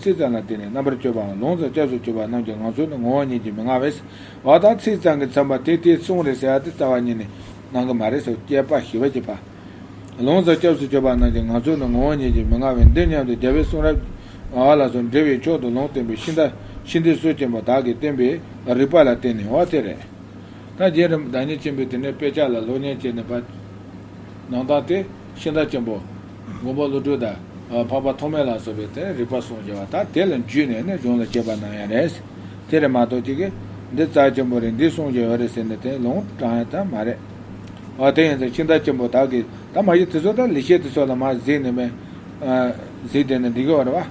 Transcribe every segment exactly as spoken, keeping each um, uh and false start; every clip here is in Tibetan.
ཚིག་ཙམ་ལ་བརྟེན་ནས་རྣམ་པར་དཔྱོད་པའམ་ལོངས་སུ་སྤྱོད་པ་རྣམས་ཀྱི་ངང་ཚུལ་ནི་ངོ་བོ་ཉིད་ཀྱིས་མི་མངའ་བས། འོ་ད་ཚིག་ཙམ་གྱིས་མཚོན་པ་དེ་དེའི་གསུང་རེད་ཟེར་ཡ་དེ་རྩ་བ་ཉིད་ནས་སྣང་གི་མ་རེད་ཟེར། དཔྱད་པ་ཞི་བ་གྱིས་ཕར། ལོངས་སུ་སྤྱོད་པ་རྣམས་ཀྱི་ངང་ཚུལ་ནི་ངོ་བོ་ཉིད་ཀྱིས་མི་མངའ་བས། འདི་སྙམ་དུ་རྒྱལ་བའི་གསུང་རབ། འོ་ལགས་སོ། འགྲེལ་བའི་མཆོག་ཏུ་ལུང་བསྟན་པའི་ཤིང་རྟ་ཤིང་རྟའི་ཟུར་ཆེན་པོ་དག་གིས་བསྟན་པའི་རིགས་པ་ལ་བརྟེན་ནས། འོ་དེ་རེད། ད་རྗེ་རིན་པོ་བདག་ཉིད་ཆེན་པོས་དེ་ནས་དཔེ་ཆ་ལ་སློབ་གཉེར་བྱས་ནས་པ། ནང་དག་དེ་ཤིང་རྟ་ཆེན་པོ། མགོན་པོ་ཀླུ་སྒྲུབ་དང་། འཕགས་པ་ཐོགས་མེད་ལ་སོགས་པའི་དེ་རིགས་པ་གསུངས་བྱས་པ་ད་དེ་ལ་འཇུས་ནས་ནི་གཞུང་ལ་དཔྱད་པ་གནང་ཡ་རེད། དེ་རེད་མ་གཏོགས་ཅིག་གིས་འདི་རྩ་ཆེན་པོ་རེད། འདི་གསུངས་བྱས་ཡོད་རེད་ཟེར་ནས་དེ་ལུང་དྲངས་ཡ་ད་མ་རེད། འོ་དེ་ཡིན་ཙང་ཤིང་རྟ་ཆེན་པོ་དག་གིས་ད་མ་གཞི་དེ་ཚོ་ད་ལེགས་བཤད་དེ་ཚོ་ལ་མར་གཟིགས་ནས་མེད། གཟིགས་བསྡད་ན་འགྲིག་གི་རེད་བ།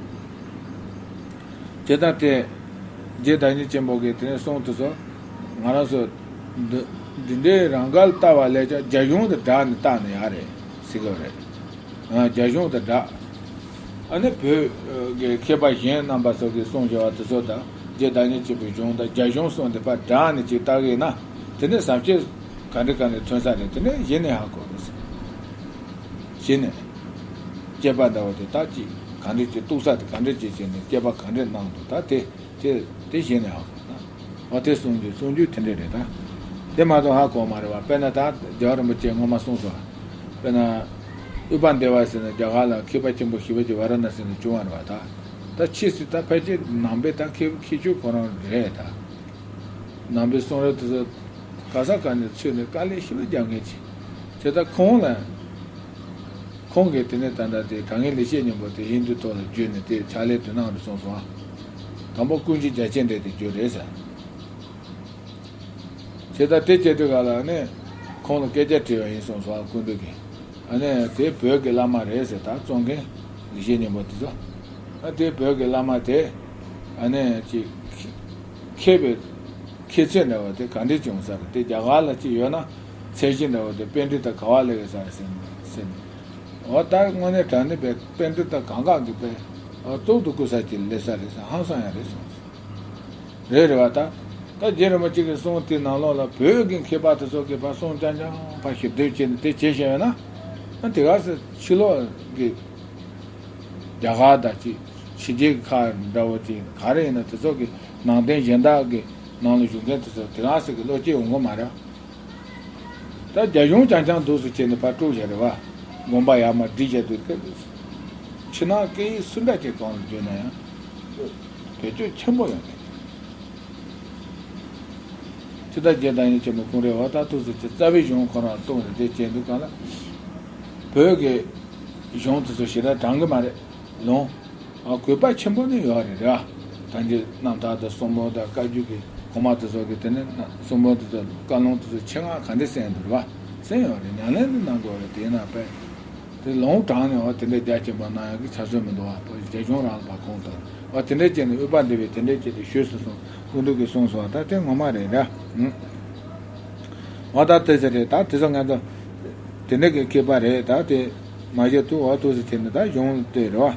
དེ་ལྟར་ཏེ། རྗེ་བདག་ཉིད་ཆེན་པོ་གིས་དེ་ནས་གསུངས་དུ་སོ། ང་རང་ཚོ། འདི་འདི་འདྲའི་རང་དགར་ལྟ་བ་ལས་ཀྱང་རྒྱ་གཞུང་དུ་བསྒྲགས་ནས་བལྟས་ན་ཡག་རེད་ཟེར་གི་རེད། ཨ། རྒྱ་གཞུང་དུ་བསྒྲགས། ཨ་ནི་བོད་ཀྱི་མཁས་པ་གཞན་རྣམ་པ་སོགས་ཀྱིས་གསུངས་བཞག་པ་དེ་ཚོ་དང་རྗེ་བདག་ཉིད་ཆེན་པོའི་གཞུང་དང་རྒྱ་གཞུང་གསུམ་དེ་ཕར་བསྒྲགས་ནས་ཅིག་བལྟ་གི་ཡིན་ན། དེ་ནས་ཟབ་ཆོས་ག་འདྲ་ག་འདྲ་ཐོན་ས་རེད། དེ་ནས་གཞི་ནས་ཧ་གོ་རེད་ཟེར། གཞི་ནས། དཔྱད་པ་འདྲ་བོ་དེ་ད་ཅིག་ག་འདྲ་ཅིག་གཏུག་ས་དེ་ག་འདྲ་ཅིག་བྱས་ནས་དཔྱད་པ་ག་འདྲ་གནང་འདུག་ད་དེ་དེ་དེ་གཞི་ནས་ཧ་གོ་ན། འོ་དེ་གསུང་རྒྱུ་གསུང་རྒྱུ་དེ་འདྲ་རེད་ད། དེ་མ་གཏོགས་ཧ་གོ་མ་རེད་བ། དཔེར་ན་ད་རྒྱལ་བ་རིན་པོ་ཆེས་སྔོན་མ་གསུངས་སོང་། དཔེར་ན། ཨུཏྤལ་ཟླ་བ་ཟེར་ན་རྒྱ་གར་ལ་མཁས་པ་ཆེན་པོ་ཞི་བ་ཅིག་ཝཱ་ར་ཎ་སི་ནས་བྱུང་བ་རེད་བ་ད། ད་ཕྱིས་སུ་ད་ཕལ་ཆེར་ནང་པའི་ད་མཁས་མཁས་མཆོག་ཁོ་རང་རེད་ད། ནང་པའི་གསུང་རབ་དེ་ཚོ་ག་ས་ག་ནས་ཚུད་ནས་དཀའ་ལས་ཞེ་པོ་རྒྱག་མཁན་ཅིག་དེ་ལྟར་ཁོང་ལ། ཁོང་གིས་དེ་ནས་ད་ལྟ་དེ་དྲང་ངེས་ལེགས་བཤད་སྙིང་པོ་དེ་ཧིན་དུའི་ཐོག་ལ་བསྒྱུར་ནས་དེ་ཕྱག་ལས་དེ་གནང་རུ་སོང་སོང་ཨ། དང་པོ་ཀུན་མཁྱེན་རྒྱལ་ཆེན་འདྲེ་དེ་བསྒྱུར་རེད་ཟེར། དེ་ལྟར་དེ་བྱེད་དུས་ག་ལ་ནས་ཁོང་ལ་སྐད་ཆ་དྲིས་པ་ཡིན་སོང་སོང་ཨ་སྐུ་མདུན་གྱིས། ཨ་ནི་དེ་བོད་ཀྱི་བླ་མ་རེད་ཟེར་ད་གཙོ་འགན་ལེགས་བཤད་སྙིང་པོ་དེ་ཚོ། ཨ་དེ་བོད་ཀྱི་བླ་མ་དེ། ཨ་ནི་ཅིག་མཁས་པའི་མཁས་ཚད་འདྲ་བ་དེ་ག་འདྲས་བྱུང་ས་རེད་དེ་རྒྱ་གར་ལ་ཅིག་ཡོད་ན་ཚད་གཞི་འདྲ་བ་དེ་པཎྜི་ཏ་ག་བ་ལས་ཡོད་ས་རེད་ཟེར་ནས་ཟེར་ནས། འོ་ད་དངོས་གནས་དྲང་གནས་པའི་པཎྜི་ཏ་གང་ག་གི་པའི་གཙུག་ཏུ་བཀུར་ས་ཅིག་སླེབས་ས་རེད་ཟེར་ཧང་སང་ཡ་རེད་སོང་། རེད་རེད་བ་ད། ད་རྗེ་རིན་པོ་ཆེ་གི་གསུང་དེའི་ནང་ལོགས་ལ་བོད་ཀྱི་མཁས་པ་དེ་ཚོ་གིས་ཕར་གསུང་རྐྱང་རྐྱང་ཕར་ཞིབ་འདེབས་བྱས་ནས་དེ་བྱེད་བཞིན་ཡོད་ན། ཨ་དེ་ག་སེ་ཕྱི་ལོགས་ཀྱི་རྒྱ་གར་དང་ཅིག་ཕྱི་རྒྱལ་གྱི་ཁག་འདྲ་བོ་ཅིག་ག་རེ་ཡིན་ན་དེ་ཚོ་གི་ནང་བསྟན་གཞན་དག་གི་ནང་ལ་བཞུགས་མཁན་དེ་ཚོ་དེ་ག་སེ་གི་བློ་སྐྱེད་ཡོང་གི་མ་རེད། ད་རྒྱ་གཞུང་རྐྱང་རྐྱང་འདུག་སེ་བྱས་ནས་ཕར་དཀྲུགས་བཞག་རེད་བ། དགོངས་པ་ཡར་མར་བསྒྲིགས་བཞག་དུས་སྐབས། ཕྱི་ནང་སྐད་ཡིག་སུ་འདྲ་ཅིག་གང་ལ་བསྒྱུར་ན་ཡང་། བེད་སྤྱོད་ཆེན་པོ་ཡོང་གི་འདུག་ད་རྗེ་བདག་ཉིད་ཆེན་པོ་ཁོང་རེད་བ་ད་ཐུགས་སུ་ཆེ་རྩ་བའི་གཞུང་ཁོ་རང་གཏོང་རེ་དེ་བྱས་འདུག་ག་ལ། བོད་ཀྱི་གཞུང་དེ་ཚོ་ཞེ་དྲག་དྲང་གི་མ་རེད། ལུང་། ཨ་དགོས་པ་ཆེན་པོ་ནི་ཡོད་རེད་ར། ད་འདི་རྣམ་ཐར་དང་གསུང་འབུམ་དང་བཀའ་བརྒྱུད་ཀྱི་གོང་མ་དེ་ཚོ་གི་དེ་ནི་གསུང་འབུམ་དེ་ཚོ་བཀའ་ལུང་དེ་ཚོ་ཆེད་མངགས་ག་འདྲ་གསན་འདུག་ར། གསན་ཡོད་རེད། ཉམས་ལེན་དུ་གནང་དགོས་རེད་དེ་ན་དཔེ། དེ་ལུང་དྲངས་ནས་འོ་དེ་འདྲའི་རྒྱ་ཆེན་པོ་གནང་ཡག་གི་ཆ་སྲོལ་མི་འདུག་བ། རྒྱ་གཞུང་རང་ལ་བ་ཁོང་དང་འོ་དེ་འདྲའི་བྱས་ནས་ཨུཏྤལ་ཟླ་བས་དེ་འདྲའི་བྱས་ཏེ་ཞུས་སུ་སོང་སྐུ་མདུན་གྱིས་གསུངས་སོང་བ་ད་དེ་ངོ་མ་རེད་ར། ཨུ། འོ་ད་དེ་ཚོ་རེད་ད་དེ་ཚོ་ང་ཚོ། དེ་འདྲ་གི་མཁས་པ་རེད་ད་དེ། མ་གཞི་ཐུག་འོ་ཐུག་སེ་དེ་ནི་ད་གཞུང་དེ་རེད་བ།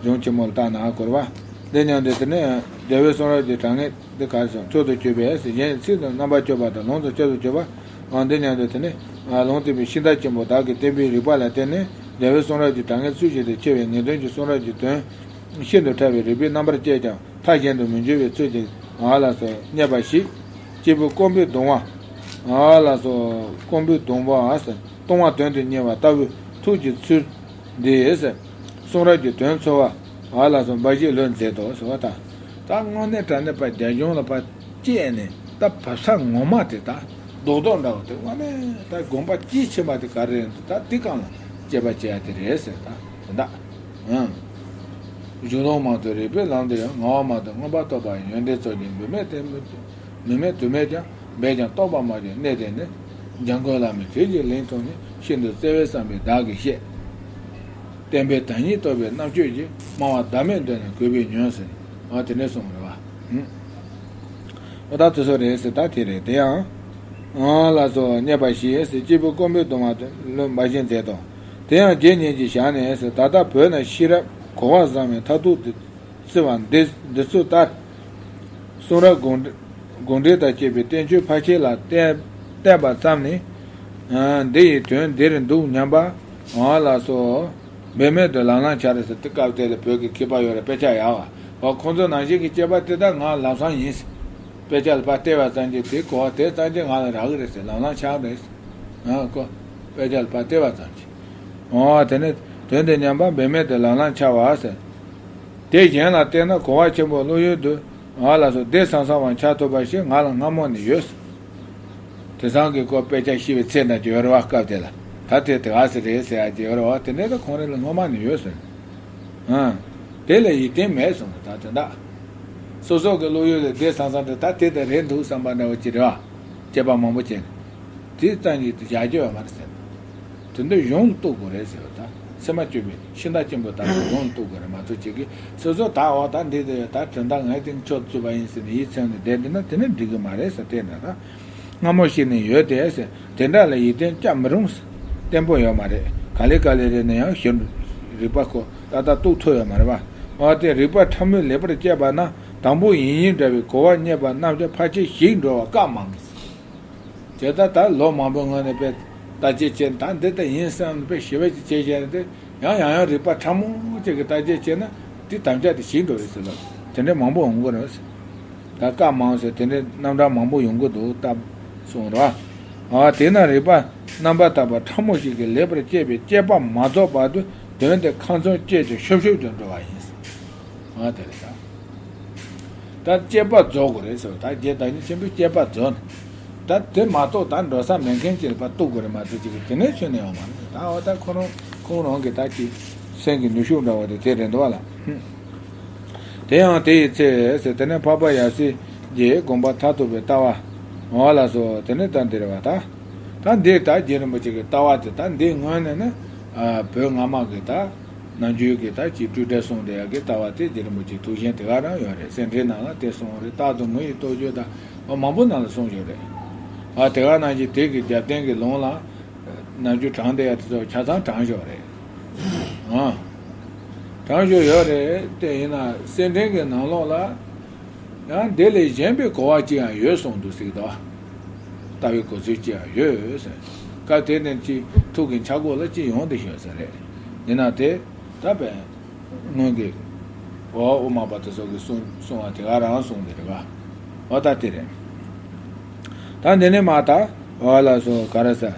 གཞུང་ཆེན་མོ་ལ་བལྟ་ན་ཧ་གོ་རེད་བ། འདི་མཉམ་དུ་དེ་ནི་རྒྱལ་བའི་གསུང་རབ་ཀྱི་དྲང་ངེས་འདི་ག་རེ་སོང་མཆོག་ཏུ་གྱུར་པའི་ཟེར་གཞན་ཚིག་དང་རྣམ་པར་དཔྱོད་པ་དང་ལོངས་སུ་སྤྱོད་དུ་གྱུར་པ། འོ་འདི་མཉམ་དུ་དེ་ནི། ལུང་སྟོན་པའི་ཤིང་རྟ་ཆེན་པོ་བདག་གིས་བསྟན་པའི་རིགས་པ་ལ་བརྟེན་ནས་རྒྱལ་བའི་གསུང་རབ་ཀྱི་དྲང་ངེས་ཚུལ་བཞིན་དུ་འཁྱེར་བའི་ངེས་དོན་གྱི་གསུང་རབ་ཀྱི་དོན། ཤིན་ཏུ་ཕྲ་བའི་རིགས་པས་རྣམ་པར་དཔྱད་ཀྱང་མཐའ་གཞན་དུ་མི་འགྱུར་བའི་ཚུལ་གྱིས་ཨ་ལ་སོགས་རྙེད་པ་ཞིག་སྐྱེས་བུ་ཀོང་པོའི་གདུང་བ། ཨ་ལ་སོགས་ཀོང་པོའི་གདུང་བ་ཨ་སོགས་སྟོང་པ་དོན་དུ་གཉེར་བ་ལྟ་བུའི་ཐུགས་ཀྱི་ཚུལ་འདི་ཡིས། གསུང་རབ་ཀྱི་དོན་འཚོལ་བ་ཨ་ལ་སོགས་འབའ་ཞིག་ལུས་མཛད་དོ་ཟེར་བ་དང་། ད་དངོས་གནས་དྲང་གནས་པ་རྒྱ་གཞུང་ལ་ཕར་བཅད་ནས་ད་བབས་ས་ངོ་མ་དེ་ད་རྡོག་རྡོག་འདྲ་བ་དེ་དངོས་གནས་ད་དགོངས་པ་དཔྱིས་ཕྱིན་པ་དེ་ག་རེ་རེད་འདུག་ད་དེ་གང་ལ་དཔྱད་པ་བྱེད་ཡ་དེ་རེད་ཟེར་ད་དེ་འདྲ། ཨང་། གཞུང་ལུགས་མང་དུ་རིགས་པའི་ལམ་དུ་ཡང་ངག་དབང་མ་དང་མངོན་པར་རྟོགས་པ་ཡང་ཡོན་ཏན་ཚོགས་ཀྱི་འབུལ་མེད་དེ་མི་མེད་དུ་མེད་ཀྱང་འབད་ཀྱང་རྟོགས་པ་མ་བྱུང་གནས་དེ་ནི། འཇམ་མགོན་བླ་མའི་གྲོས་ཀྱི་ལན་ཐོབ་ནས་ཤིན་ཏུ་བརྩེ་བས་བསམ་པའི་བདག་གིས་བཤད། བསྟན་པའི་བདག་ཉིད་རྟོགས་པའི་རྣམ་དཔྱོད་ཀྱིས་སྨྲ་བ་བདག་མེད་འདོད་ན་གུས་པས་ཉོན་ཟེར། ཨ་དེ་ནས་གསུངས་རེད་བ། ཨོ་ད་དེ་ཚོ་རེད་ཟེར་ད་དེ་རེད་དེ་ཡང་། ཨ་ལ་སོགས་རྙེད་པ་ཞིག་ཟེར་སྐྱེས་བུ་ཀོང་པོའི་གདུང་བ་ལུས་འབའ་ཞིག་མཛད་དོ། དེ་ཡང་དགེ་བསྙེན་གྱི་ཞལ་ནས་ཟེར་ད་ལྟ་བོད་ན་ཤེས་རབ་གོ་བ་བཟང་བའི་མཐར་ཐུག་ཏུ། བརྩི་བ་འདི་འདི་ཚོ་ལྟར། གསུང་རབ་དགོངས་འགྲེལ་དགོངས་འགྲེལ་དང་བཅས་པའི་བསྟན་བཅོས་ཕལ་ཆེར་ལ་བལྟས་བལྟས་པ་ཙམ་ནི། འདི་ཡི་དོན་འདིར་འདུག་སྙམ་པ། འོ་ལགས་སོ། འབད་མེད་དུ་ལང་ལང་འཆར་ཟེར་དེ་སྐབས་དེ་ལ་བོད་ཀྱི་མཁས་པ་ཡོད་རེད་དཔེ་ཆ་ཡག་བ། འོ་ཁོང་ཚོ་ནང་བཞིན་གྱི་སྐྱེས་པ་དེ་དག་ང་ལམ་སང་ཡིན། དཔེ་ཆ་ལ་ཕར་བལྟས་པ་ཙམ་གྱིས་དེ་གོ་བ་དེ་ཙམ་གྱིས་ང་ལ་རག་གི་རེད་ཟེར། ལམ་ལམ་ཆགས་རེད། ཨ་ཁོ་དཔེ་ཆ་ལ་ཕར་བལྟས་པ་ཙམ་གྱིས། འོ་དེ་ནི་དོན་དེ་ཉམས་པ་འབད་མེད་དུ་ལམ་ལམ་འཆར་བ་ཟེར། དེ་གཞན་ལ་བལྟས་ན་གོ་བ་ཆེན་པོ་བློ་ཡུལ་དུ་ང་ལ་སོགས་བདེ་སང་སང་བ་འཆར་ཐུབ་པ་ཞིག་ང་ལ་སྔ་མོ་ནས་ཡོད། དེང་སང་གི་ཁོ་དཔེ་ཆ་ཤེས་པའི་ཚད་འདྲ་ཅིག་ཡོད་རེད་བ། སྐབས་དེ་ལ་ད་དེ་དེ་ག་ཟེ་རེད་ཟེར་ཡ་ཅིག་ཡོད་རེད་བ། དེ་འདྲ་ད་ཁོང་རང་ལ་སྔོན་མ་ནས་ཡོད་ཟེར། ཨང་། དེ་ལ་ཡིད་བརྟན་མེད་གསུངས། ད་དེ་འདྲ་སོ་སོ་གི་བློ་ཡུལ་ལ་བདེ་སང་སང་དེ་ད་དེ་དེ་རེད་འདུག་བསམ་པ་འདྲ་བོ་ཅིག་རེད་བ། སྐྱེས་པ་མང་པོ་ཅིག་དེ་ཙམ་གྱིས་བཞག་རྒྱུ་ཡོད་མ་རེད་ཟེར། དེ་འདྲ་གཞུང་ལ་གཏུག་དགོས་རེད་ཟེར་བ། ད་སེམས་མ་བཅོས་པའི་ཤིང་རྟ་གཅིག་པུ་ལྟ་བུ་གཞུང་ལ་གཏུག་དགོས་རེད་མ་གཏོགས་ཅིག་གིས་སོ་སོ་ད་འོ་ད་འདི་དེ་ད་དོན་དག་ངས་དེ་ཆོས་བཅུ་པ་ཡིན་ཟེར་ནས་ཡིད་ཚིམ་ནས་བསྡད་འདི་ན་དེ་ནི་འགྲིག་གི་མ་རེད་ཟེར། དེ་འདྲ་ད་སྔ་མོ་ཞིག་ནས་ཡོད་དེ་ཟེར། དེ་འདྲ་ལ་ཡིད་བརྟན་བཅའ་མི་རུང་ཟེར། བརྟན་པོ་ཡོད་མ་རེད། ག་ལེ་ག་ལེ་རེད་ན་ཡང་གཞི་རིག་པ་ཁོ་ཏག་ཏག་གཏུག་ཐུབ་ཡོད་མ་རེད་བ། འོ་དེ་རིག་པ་ཕྲ་མོས་ལེགས་པར་དཔྱད་པ་ན་དང་པོ་ཡིན་ཡིན་འདྲ་བའི་གོ་བ་རྙེད་པ་རྣམས་ཀྱང་ཕལ་ཆེར་ཞིག་འགྲོ་བ་སྐབས་མང་གི་ཟེར། དེ་ལྟར་ད་ལོ་མང་པོའི་སྔོན་ནས་དཔེ་བརྟག་དཔྱད་བྱས་ད་འདི་ལྟ་ཡིན་བསམ་ནས་དཔེ་ཞིབ་པ་ཅིག་བྱས་བྱས་ནས་དེ་ཡང་ཡང་ཡང་རིག་པ་ཕྲ་མོ་ཅིག་གིས་བརྟག་དཔྱད་བྱས་ན་དེ་དམ་བཅའ་དེ་ཞིག་འགྲོ་རེད་ཟེར་ལ། དེ་འདྲའི་མང་པོ་ཡོང་གི་རེད་ཟེར། ད་སྐབས་མང་ཟེར་དེ་འདྲའི་རྣམ་གྲངས་མང་པོ་ཡོང་གི་འདུག་སྟབས་གསུངས་ར། ཨ་དེས་ན་རིག་པ་རྣམ་པར་དག་པ་ཕྲ་མོ་ཞིག་གིས་ལེགས་པར་དཔྱད་པའི་དཔྱད་པ་མ་རྫོགས་བར་དུ་དོན་དེ་ཁ་ཚོན་བཅད་དེ་ཤོབ་ཤོབ་ཏུ་འགྲོ་བ་ཡིན་ཟེར། ཨ་དེ་རེད་ད། ད་དཔྱད་པ་རྫོགས་དགོས་རེད་ཟེར་བ། ད་རྗེ་བདག་ཉིད་ཆེན་པོས་དཔྱད་པ་རྫོགས་ནས། ད་དེ་མ་གཏོགས་ད་འགྲོ་ས་མེད་མཁན་ཅིག་ལ་ཕར་གཏུག་དགོས་རེད་མ་གཏོགས་ཅིག་གིས་དེ་ནས་ཆོད་ནས་ཡོང་མ་རེད། ད་འོ་ད་ཁོ་རང་ཁོང་རང་གི་ད་ཅིག་སེམས་ཀྱི་ནུས་ཤུགས་འདྲ་བ་དེ་དེ་རེད་འདུག་བ་ལ། དེ་ཡང་དེ་ཡི་ཚེ་ཟེར་དེ་ནས་འཕགས་པ་ཡབ་སྲས་ཀྱིས་དགོངས་པ་མཐར་ཐུག་པའི་ལྟ་བ། འོ་ལགས་སོ། དེ་ནས་ད་འདིར་བ་ད། ད་འདི་ད་རྗེ་རིན་པོ་ཆེ་གི་ལྟ་བ་དེ་ད་འདི་སྔོན་ནས་ནི་ཨ་བོད་སྔ་མ་གི་ད་ནམ་རྒྱུན་གྱི་ད་ཅིག་སྤྲོས་བྲལ་གསུངས་བསྡད་ཡག་གི་ལྟ་བ་དེ་རྗེ་རིན་པོ་ཆེ་ཐུགས་ཆེན་དེ་ག་རང་ཡོད་རེད། གསེར་ཕྲེང་ནང་ལ་དེ་གསུངས་རེད། རྟག་ཏུ་ངུ་ཡི་རྟོགས་བརྗོད་དང་མང་པོ་ནང་ལ་གསུངས་ཡོད་རེད། ཨ་དེ་ག་ནང་བཞིན་དེ་གི་རྒྱབ་རྟེན་གྱི་ལུང་ལ་ནམ་རྒྱུན་དྲངས་བསྡད་ཡག་དེ་ཚོ་ཆ་ཚང་དྲངས་ཡོད་རེད། ཨ་དྲངས་ཡོད་ཡོད་རེད། དེ་ཡིན་ན་གསེར་ཕྲེང་གི་ནང་ལོགས་ལ། ཡང་དེ་ལས་གཞན་པའི་གོ་བ་ཅི་ཡང་ཡོད་གསུངས་འདུག་ཟེར་གི་འདུག་ལྟ་བའི་གོ་ཚུལ་ཅི་ཡང་ཡོད་ཟེར། སྐབས་དེ་ནས་ཅི་ཐུགས་ཀྱི་འཆར་སྒོ་ལ་ཅི་ཡོང་དེ་ཤོད་ཟེར་རེད། ཡིན་ན་དེ་ད་པས་སྔོན་གྱི་འོ་དབུ་མ་པ་དེ་ཚོ་གི་གསུང་གསུང་བ་དེ་ག་རང་གསུངས་དེ་རེད་བ། འོ་ད་དེ་རེད། ད་འདི་ནས་མ་ད་འོ་ལ་སོ་ག་རེ་ཟེར།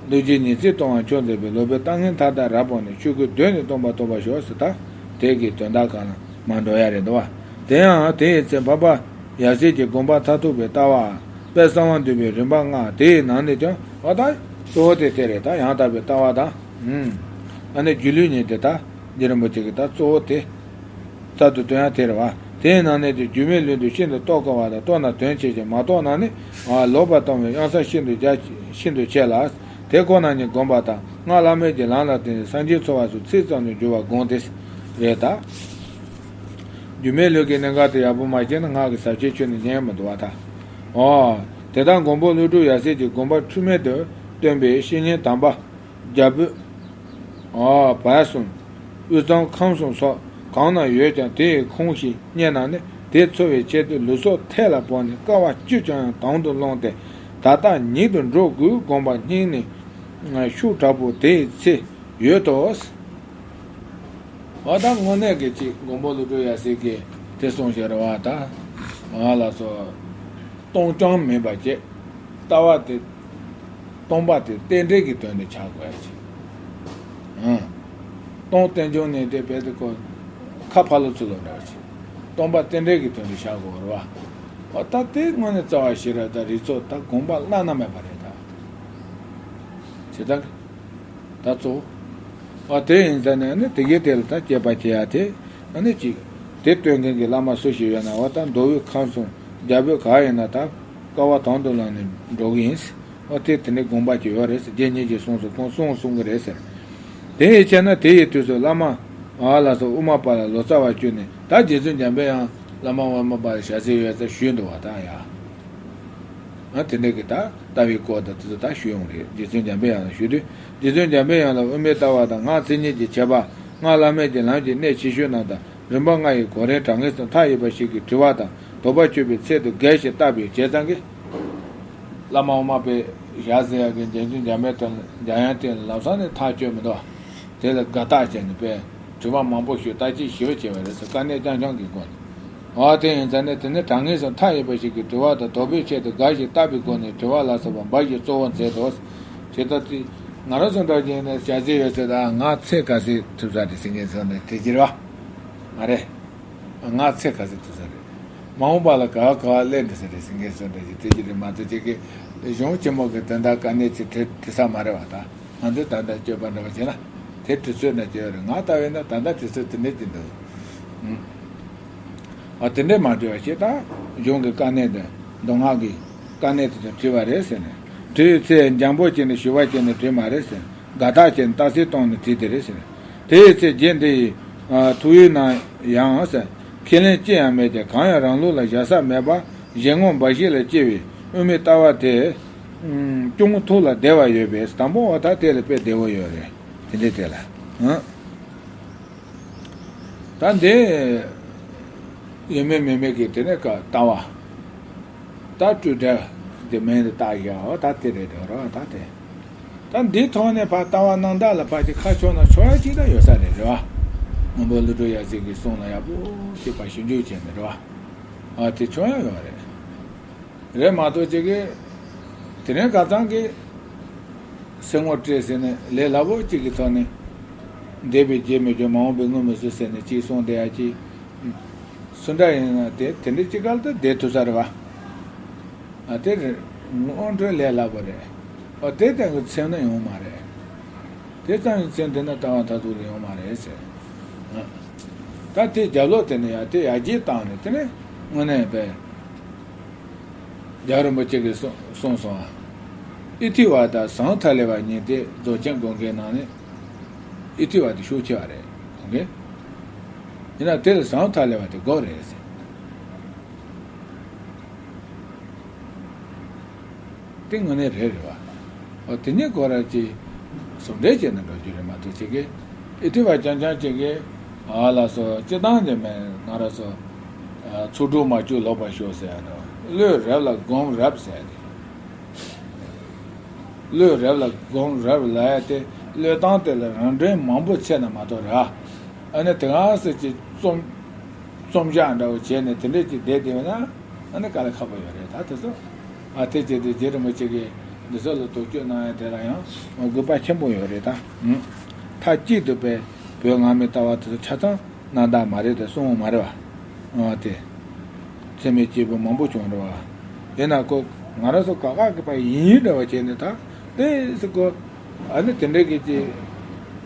རྡོ་རྗེ་ཉི་ཚེ་སྟོང་བ་མཆོག་མཛད་པའི་ལོ་པཎ་ལྟ་ངན་མཐའ་དག་རབ་སྤངས་ནས་ཆོས་སྐུ་གདོད་ནས་སྟོང་པ་རྟོགས་པར་ཤོག་ཟེར། ད་དེ་གི་དོན་དག་གང་ལ་མ་འགྲོ་ཡ་རེད་འདུག་བ། དེ་ཡང་དེ་ཡི་ཚེ་འཕགས་པ་ཡབ་སྲས་ཀྱི་དགོངས་པ་མཐར་ཐུག་པའི་ལྟ་བ། དཔལ་གསང་བ་འདུས་པའི་རིམ་པ་ལྔ་དེ་ཡི་ནང་ནས་ཀྱང་འོ་ད་གཙོ་བོ་དེ་དེ་རེད། ད་ཡང་དག་པའི་ལྟ་བ་དང་། ཨ་ནི་སྒྱུ་ལུས་གཉིས་དེ་ད་རྗེ་རིན་པོ་ཆེ་གི་ད་གཙོ་བོ་དེ། རྩ་དུ་བཏོན་ཡང་དེ་རེད་བ། དེའི་ནང་ནས་ཀྱང་སྒྱུ་མའི་ལུས་འདི་ཤིན་ཏུ་རྟོགས་དཀའ་བ་དང་རྟོགས་ན་དོན་ཆེ་ཞིང་མ་རྟོགས་ན་ནི་ལོག་པར་ལྟུང་བའི་གཡང་ས་ཤིན་ཏུ་རྒྱ་ཤིན་ཏུ་ཆེ་ལ། དེ་ཁོ་ན་ཉིད་བསྒོམ་པ་དང་སྔགས་བླ་མེད་ཀྱི་ལམ་ལ་བརྟེན་ནས་སངས་རྒྱས་འཚོལ་བ་སོགས་ཚིག་ཙམ་དུ་འགྱུར་བ་དགོངས་ཏེ། རེད་ད། སྒྱུ་མའི་ལུས་ཀྱི་གནད་འགག་དེ་ཡག་པོ་མ་ཤེས་ན་སྔགས་ཀྱི་ཟབ་ཆོས་ཆོས་ནི་ཉན་མི་འདུག་བ་ད། འོ། དེ་ལྟར་མགོན་པོ་ཀླུ་སྒྲུབ་ཡབ་སྲས་ཀྱི་དགོངས་པ་འཁྲུལ་མེད་དུ་སྟོན་པའི་བཤེས་གཉེན་དམ་པ། རྒྱ་བོད། ཨ་བར་གསུམ། དབུས་གཙང་ཁམས་གསུམ་སོགས་གང་ན་ཡོད་ཀྱང་དེ་ཡི་ཁུངས་ཤིག་རྙེད་ན་ནི་དེ་འཚོལ་བའི་ཆེད་དུ་ལུས་སྲོག་ཐལ་ལ་ཕོག་ནས་དཀའ་བ་སྤྱི་ཅུང་ཡང་དང་དུ་བླངས་ཏེ་ད་ལྟ་ཉིད་དུ་འགྲོ་དགོས་དགོངས་པ་སྙིང་ནས་ཤུགས་དྲག་པོ་དེ་ཡི་ཚེ་ཡོད་དོ། འོ་ད་དངོས་གནས་ཀྱི་ཅིག་མགོན་པོ་ཀླུ་སྒྲུབ་ཡབ་སྲས་ཀྱིས་དེ་གསུངས་བཞག་རེད་བ་ད། ང་ལ་སོ། སྟོང་རྐྱང་མིན་པ་བཅས། ལྟ་བ་དེ། སྟོང་པ་དེ་རྟེན་འབྲེལ་གྱི་དོན་དུ་ཆགས་དགོས་ཡ་ཅིག་ཨང་། སྟོང་རྟེན་འབྱུང་ནི་དེ་བས་དེ་ཁོ། ཁ་ཕ་ལོ་ཚུ་ལོ་འདྲ་བ་ཅིག་སྟོང་པ་རྟེན་འབྲེལ་གྱི་དོན་དུ་བཞག་དགོས་རེད་བ། འོ་ད་དེ་དངོས་གནས་རྩ་བ་ཞིག་རེད། ད་རིགས་ཚོགས་ད་དགོངས་པ་བླ་ན་མེད་པ་རེད་ད། བྱེད་སྟངས། ད་གཙོ་བོ། འོ་དེ་ཡིན་ཙང་ནས་ནི་དེ་གའི་དེ་ལ་ད་དཔྱད་པ་བྱེད་ཡ་དེ། ཨ་ནི་ཅིག་དེ་སྟོན་མཁན་གྱི་བླ་མ་སུ་ཞིག་ཡོད་ན་འོ་ད་མདོ་དབུས་ཁམས་གསུམ་རྒྱ་བོད་ག་ཡིན་ན་ད་དཀའ་བ་དང་དུ་བླངས་ནས་འགྲོ་གི་ཡིན། འོ་དེ་དེ་ནས་དགོངས་པ་ཅིག་ཡོད་རེད་ཟེར། རྗེ་ཉིད་ཀྱིས་གསུངས་སོ། ཁོང་གསུངས་གསུང་གི་རེད་ཟེར། དེ་ཡི་ཕྱིར་ན་དེ་ཡི་དུས་སུ་བླ་མ་ཨ་ལ་སོགས་དབུ་མ་པ་ལ་ལོ་ཙཱ་བ་བཅུག་ནས་ད་རྗེ་བཙུན་འཇམ་པའི་དབྱངས་བླ་མ་དབུ་མ་པ་ལ་ཞལ་གཟིགས་ཡོད་ཚད་ཞུས་འདུག་བ་ད་ཡ། ཨ་དེ་འདྲ་གི་ད་ལྟ་བའི་སྐོར་དང་དེ་ཚོ་ད་ཞུས་ཡོང་རེད། རྗེ་བཙུན་འཇམ་པའི་དབྱངས་ལ་ཞུས་དུས་རྗེ་བཙུན་འཇམ་པའི་དབྱངས་ལ་དབུ་མའི་ལྟ་བ་དང་སྔགས་མཚན་ཉིད་ཀྱི་ཁྱད་པར་སྔགས་བླ་མེད་ཀྱི་ལམ་གྱི་གནད་ཆེ་ཤོས་རྣམས་དང་རིམ་པ་ལྔ་ཡི་གོ་རིམ་དྲང་ངེས་སུ་མཐའ་ཡས་པ་ཞིག་གི་དྲི་བ་དང་དོགས་པ་གཅོད་པའི་ཚད་དུ་རྒྱས་ཤིང་བརྟག་པའི་བྱེད་སྟངས་ཀྱིས། བླ་མ་དབུ་མ་པའི་ཞལ་གཟིགས་ཡག་གི་རྗེ་བཙུན་འཇམ་པའི་དབྱངས་འཇམ་དབྱངས་དེ་ལ་ལམ་སང་ནས་ཐག་གཅོད་མི་འདུག་དེ་ལ་དགའ་རྟགས་བྱས་ནས་པས། དྲི་བ་མང་པོ་ཞུས། བརྟག་དཔྱད་ཞིབ་བྱས་པ་རེད་ཟེར། དཀའ་གནད་རྐྱང་རྐྱང་གི་སྒོ་ནས། འོ་དེ་ཡིན་ཙང་ནས་དེ་ནི་དྲང་ངེས་སུ་མཐའ་ཡས་པ་ཞིག་གིས་དྲི་བ་དང་དོགས་པའི་ཆེད་དུ་དགའ་ཞིང་བརྟག་པའི་སྒོ་ནས་དྲི་བ་ལ་སོགས་པ་འབའ་ཞིག་གཙོ་བོར་མཛད་དོ། ཇི་ལྟར་དེ་ང་རང་ཚོ་འདྲ་བྱས་ནས་བྱ་རྩིས་ཡོད་ཚད་ད་ང་ཚེ་ག་ཚོད་ཐུབ་ས་རེད་ཟེར་མཁན་ཚོ་ནས་དེ་ཅི་རེད་བ། མ་རེད། ང་ཚེ་ག་ཚོད་ཐུབ་ས་རེད། མ་འོངས་པ་ལ་ག་བ་ག་བ་སླེབས་འགྲོ་ས་རེད་ཟེར་མཁན་ཚོ་འདྲ་ཞིག་དེ་ཅི་རེད་མ་གཏོགས་ཅིག་གི་གཞུང་ཆེན་མོ་གི་དོན་དག་དཀའ་གནད་ཅིག་དྲི་དྲི་ས་མ་རེད་བ་ད། ང་ཚོས་ད་ལྟ་སྤྱོད་པ་འདྲ་བ་བྱས་ན། དེ་དུས་ཚོད་ན་སྐྱེ་བ་རེད། ང་ལྟ་བས་ན་ད་ལྟ་དུས་ཚོད་དེ་འདྲ་ཅིག་འདུག་ཨ་དེ་འདྲ་མ་དྲི་བ་ཞིག་ད་གཞུང་གི་དཀའ་གནད་དེ་མདོ་སྔགས་ཀྱི་དཀའ་གནད་དེ་ཚོ་དྲི་བ་རེད་ཟེར་ནས། དྲི་བའི་ཚེ་འཇམ་པོ་བྱས་ནས་ཞུ་བ་བྱས་ནས་དྲི་མ་རེད་ཟེར། དགའ་ཐག་བྱས་ནས་རྟགས་གསལ་བཏང་ནས་དྲིས་དེ་རེད་ཟེར། དེའི་ཚེ་རྗེ་འདི་ཡི་ཐུགས་ཡུལ་ན་ཡང་ཟེར། ཁས་ལེན་ཅི་ཡང་མེད་ཀྱང་གང་ཡང་རང་ལུགས་ལ་བཞག་ས་མེད་པ་གཞན་ངོ་འབའ་ཞིག་ལ་སྐྱེ་བའི་དབུ་མའི་ལྟ་བ་དེ་ཅུང་ཐུགས་ལ་བདེ་བ་ཡོད་པས། དང་པོ་བ་ད་དེ་ལ་དཔེ་བདེ་བོ་ཡོད་རེད། དེ་འདྲའི་དེ་ལ་ཨང་། ད་འདི་ཡོད་མེད་མེད་མེད་ཀྱི་དེ་ནས་ཀ་ལྟ་བ། ད་སྤྲོས་བྲལ་དེ་མིང་དུ་བཏགས་བཞག་འོ་ད་དེ་རེད་དོ་རོ་ད་དེ། ད་འདིའི་ཐོག་ནས་ཕར་ལྟ་བ་རྣམ་དག་ལ་ཕར་ཅིག་ཁ་ཕྱོགས་ན་ཆོག་ཡ་ཅིག་ད་ཡོད་ས་རེད་རེད་བ། མགོན་པོ་ཀླུ་སྒྲུབ་ཡབ་སྲས་ཀྱི་གསུང་ལ་ཡག་པོ་ཅིག་ཕར་ཞིབ་འཇུག་བྱས་ནས་རེད་བ། ཨ་དེ་ཆོག་ཡ་ཡོད་རེད། རེད་མ་གཏོགས་ཅིག་གི་དེ་རིང་ཁ་སང་གི་སེམས་ངོ་སྤྲད་ཟེར་ནས་ལས་སླ་པོ་གཅིག་གི་ཐོག་ནས་འདས་པའི་རྗེས་མི་འཇོག་མ་འོངས་པའི་སྔོན་མི་ཟོས་ཟེར་ནས་གཅིག་གསུངས་བསྡད་ཡ་གཅིག་སུ་འདྲ་ཡིན་ན་དེ་དེ་འདྲའི་གཅིག་སྐབས་དུ་བསྡད་ཐུབ་ས་རེད་བ། ཨ་དེ་རེད། དངོས་འབྲེལ་ལས་སླ་པོ་རེད། ཨ་དེ་ལྟ་བུ་ཚེ་ན་ཡོང་མ་རེད། དེ་ཙམ་གྱི་ཚེ་འདི་ན་ལྟ་བ་མཐར་ཐུག་ལ་ཡོང་མ་རེད་ཟེར། ཨ་ད་དེ་རྒྱབ་ལོག་དེ་ནས་ཡ་དེ་ཡར་རྒྱས་བཏང་ནས་དེ་ནས་དངོས་གནས་པའི་རྒྱལ་བ་རིན་པོ་ཆེ་གིས་གསུངས་གསུངས་སོང་ཨ། ཨི་ཐི་ཝ་དང་ཟང་ཐ་ལེ་བ་གཉིས་དེ་རྫོགས་ཆེན་དགོངས་ཀའི་ནང་ནས་ཨི་ཐི་ཝ་དེ་ཤུགས་ཆེ་བ་རེད་དགོངས་ཀའི། ཡིན་ན་དེ་ལ་ཟང་ཐ་ལེ་བ་དེ་དགོས་རེད་ཟེར། དེ་དངོས་གནས་རེད་རེད་བ། འོ་དེ་ཉིད་ཁོ་ར་ཅིག་ཟུང་འབྲེལ་བྱས་ནས་འགྲོ་རྒྱུ་རེད་མ་གཏོགས་ཅིག་གིས་ཨི་ཐི་ཝ་རྐྱང་རྐྱང་ཅིག་གིས་ཨ་ལ་སོ་སྤྱི་བཏང་ནས་མེད་ང་ར་སོ། ཚུགས་དྲུག་མ་བཅུག་ལོག་པར་ཤོག་ཟེར་ཡ་དང་བློས་རེབ་ལ་སྒོམ་རེབ་ཟེར་ཡ་དེ། བློས་རེབ་ལ་སྒོམ་རེབ་ལ་ཡ་དེ་བློས་བཏང་དེ་ལ་རང་འདྲེན་མང་པོ་ཆེ་ན་མ་གཏོགས་ར། ཨ་ནི་དེ་ག་སེ་ཅིག་རྩོམ་རྩོམ་བཞག་འདྲ་བོ་བྱས་ནས་དེ་འདྲས་ཅིག་བསྡད་དེ་ཡོད་ན་ཨ་ནི་དཀའ་ལས་ཁག་པོ་ཡོད་རེད་ད་དེ་ཚོ། ཨ་དེ་བྱས་ཏེ་རྗེ་རིན་པོ་ཆེ་གིས་འདི་ཚོ་ལ་དོགས་གཅོད་གནང་ཡ་དེ་ལ་ཡང་དགོས་པ་ཆེན་པོ་ཡོད་རེད་ད། མཐའ་གཅིག་ཏུ་པའི་བོད་སྔ་མའི་ལྟ་བ་དེ་ཚོ་ཆ་ཚང་རྣམ་དག་མ་རེད་དེ་གསུང་བ་མ་རེད་བ། ཨ་དེ། ཚད་མེད་སྐྱེས་བུ་མང་པོ་བྱུང་རེད་བ། ཡིན་ན་ཁོ་ང་རང་ཚོ་ག་ག་གི་པ་ཡིན་ཡིན་འདྲ་བ་བྱས་ནས་ད་ལྟའི་སི་ཁོ་ཨ་ནི་དེ་འདྲའི་གི་ཅི་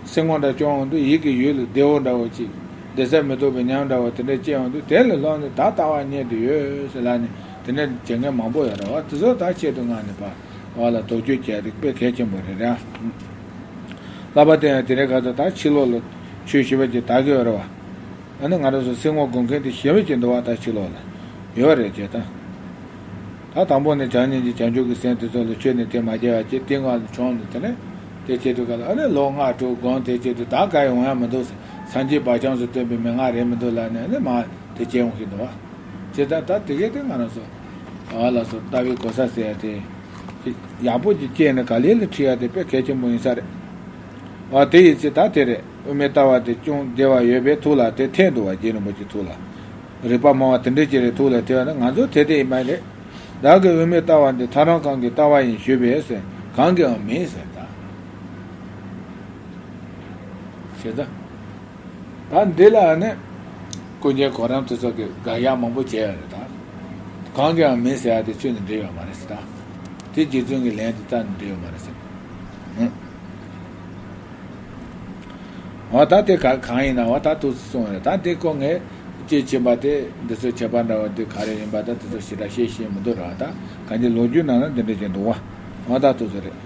སེམས་ངོ་འདྲ་སྐྱོང་འོང་དུས་ཡིད་ཀྱི་ཡུལ་ལ་བདེ་བོ་འདྲ་བོ་ཅིག་བདེ་གསལ་མི་རྟོག་པའི་ཉམས་འདྲ་བོ་དེ་འདྲ་སྐྱེ་འོང་དུས་དེ་ལ་ལྷོང་ནས་ད་ལྟ་བ་རྙེད་དུ་ཡོད་ཟེར་ལབ་ནས་དེ་འདྲ་བྱེད་མཁན་མང་པོ་ཡོད་རེད་བ། དེ་ཚོ་ད་ཆེད་དུ་མངགས་ནས་པ་བ་ལ་དོགས་གཅོད་བྱས་རིགས་དཔེ་གལ་ཆེན་པོ་རེད་ར། ལྷག་པར་དུ་ཡང་དེ་འདྲའི་ཁ་ཚོ་ད་ཕྱི་ལོགས་ལ་ཆོས་ཞུ་བ་ཅིག་དག་གི་ཡོད་རེད་བ། ཨ་ནི་ང་རང་ཚོ་སེམས་ངོ་སྒོམ་མཁན་དེ་ཞེ་པོ་ཅིག་འདུག་བ་ད་ཕྱི་ལོགས་ལ་ཡོད་རེད་ཅེས་དང་། ད་དང་པོ་ནས་བྱམས་སྙིང་རྗེ་བྱང་ཆུབ་ཀྱི་སེམས་དེ་ཚོ་ལ་ཆོས་ནི་དེ་མ་སྐྱེ་བ་ཅེས་དེ་ངོ་ལ་བྱུང་ནས་དེ་ནས་དེ་བྱེད་དུས་ག་ལ་ཨ་ནི་ལོ་ལྔ་དྲུག་སྒོམ་དེ་བྱེད་དུས་ད་ག་ཡོང་ཡ་མི་འདུག་སངས་རྒྱས་བག་ཅང་སུ་སྟོན་པའི་མན་ངག་རེད་མི་འདུག་ལབ་ནས་ཨ་ནི་མ་དེ་སྐྱེ་འོང་གི་འདུག་བ། ཅེས་ད་ད་དེ་གས་དེ་ང་རང་ཚོ་ཨ་ལ་སོ་ལྟ་བའི་གོ་ས་ཟེར་ཡ་དེ་ཡག་པོ་ཅིག་སྐྱེས་ནས་ག་ལེ་ལ་ཁྲིད་ཡ་དེ་དཔེ་གལ་ཆེན་པོ་ཡིན་ས་རེད། ཨ་དེ་ཡིན་ཚེ་ད་དེ་རེད། དབུ་མའི་ལྟ་བ་དེ་ཅུང་བདེ་བ་ཡོད་པའི་ཐུགས་ལ་དེ་ཐེབས་འདུག་བ། རྗེ་རིན་པོ་ཆེ་ཐུགས་ལ། རིག་པ་མང་བ་དེ་འདྲ་ཅིག་རེད་ཐུགས་ལ་ཐེབས་ན་ང་ཚོ་དེ་དེ་ཡིན་མ་རེད། བདག་གི་དབུ་མའི་ལྟ་བ་འདི་ཐག་རང་གང་གི་ལྟ་བ་ཡིན་ཞུས་པས་ཟེར་གང་གིའང་མིན་ཟེར་ད། ཞེས་ད། ད་འདི་ལ་ནི་ཀུན་མཁྱེན་གོ་རམས་དེ་ཚོ་གི་དགག་ཡ་མང་པོ་བྱས་ཡོད་རེད་ད། གང་གིའང་མིན་ཟེར་ཡ་དེ་ཁྱོན་ནས་འགྲིག་ཡོད་མ་རེད་ཟེར་ད། དེ་རྗེ་བཙུན་གྱི་ལན་དེ་རྩ་ནས་འགྲིག་ཡོད་མ་རེད་ཟེར། ཨང་། འོ་ད་དེ་ག་གང་ཡིན་ན་འོ་ད་ཏོག་ཙམ་གསུངས་རེད་ད། དེ་ཁོ་ངས་དཔྱད་ཕྱིན་པ་དེ་འདི་ཚོ་ཁྱད་པར་འདྲ་བ་འདི་ག་རེ་ཡིན་པ་ད་དེ་ཚོ་ཞེ་དྲག་བཤད་ཤེས་མི་འདུག་ར་ད། གང་ཅི་ལོ་རྒྱུས་ནང་ན་འདི་འདྲ་ཅིག་འདུག་བ། འོ་ད་ཏོག་ཙམ་རེད།